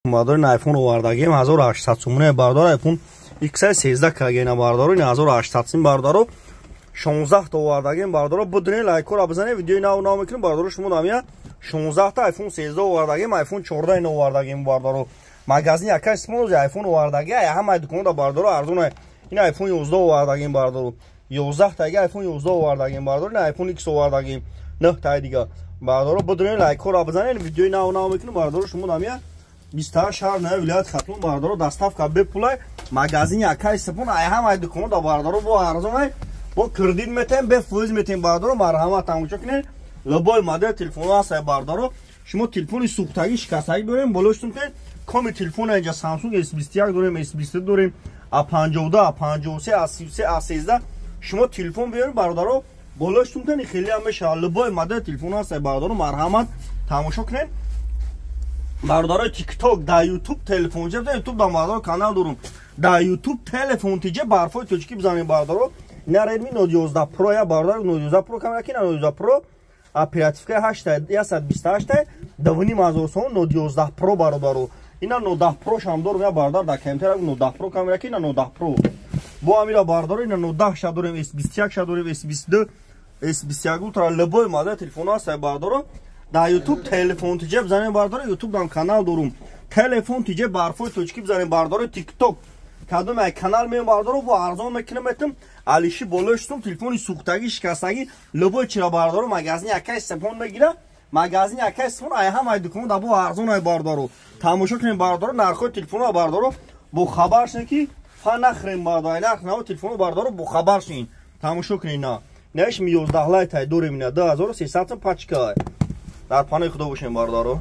Бардори, iPhone овардагем, 1800 сомона, бардор. iPhone X 13 кагена, бардоро, 1800 сим, бардоро, 16 та овардагем, бардоро. Будуне, лайкора бизанед, видеои нав нав мекунем, бардоро. Шумо дамия 16 та iPhone 13 овардагем, iPhone 14 ино овардагем, бардоро. Магазин якай смози iPhone овардаги, ҳамаи дуконда, бардоро, арзона. Ин iPhone 11 овардагем, бардоро, 11 таги iPhone 11 овардагем, бардоро. Ин iPhone X овардагем, 9 таи дига, бардоро. Будуне, лайкора бизанед, видеои нав нав мекунем, бардоро. Шумо дамия 28 шаҳр на вилоят Хатлон, бардоро, доставка бепулай. Магазин якай сипон ай ҳамаи дуконда, бардоро, бо арзонай, бо кредит метаем, бе фоиз метаем, бардоро. Марҳамат, тамошо кунед, любой модел телефонҳо ҳастай, бардоро. Шумо телефони сӯхтагӣ, шикастагӣ дорем, болоштун кунед коми телефон. Инҷа Samsung S21 дорем, S22 дорем, A52, A53, A33, A13. Шумо телефон биёред, бародаро, болоштун кунед, хеле ҳам мешавад. Любой модел телефон ҳастай, бардоро, марҳамат, тамошо кунед. Бародарои ТикТок, дар Ютуб телефон ҷеб, дар Ютуб да, бародаро, канал дорум дар Ютуб, телефон тиҷе барфои тоҷикӣ бизанем, бародаро. Ина Redmi Note 11 Pro я, бародар, Note 11 Pro камера ки, Note 11 Pro оперативка 8 128, 2500 сом Note 11 Pro, бародаро. Ина Note 10 Pro шам дорум я, бародар, дар компютер Note 10 Pro камера ки, ина Note 10 Pro бо амира, бародаро. Ина Note 10 ша дорем, S21 ша дорем, S22, S21 Ultra, любой модел телефон ҳаст, бародаро. Дар Ютуб телефон тиҷе бизанем, бародаро, Ютуб дам канал дорум, телефон тиҷе барфои тоҷикӣ бизанем, бародаро. ТикТок кадом ай канал меем, бародаро, бо арзон мекунем, метам алиши болои шутум. Телефони сӯхтагӣ, шикастагӣ, любой чира, бародаро, магазин якай сепон мегира. Магазин якай сепон ай ҳамаи дукон да бо арзон ай, бародаро. Тамошо кунем, бародаро, нархҳои телефонро, бародаро, бо хабар шин ки фа нахрем, бародаро. Нарх наво телефонро, бародаро, бо хабар шин. Тамошо кунем, на наиш Mi 11 Lite ай дорем, ина 2300 пачка. Дар панои Худо бошем, бародаро.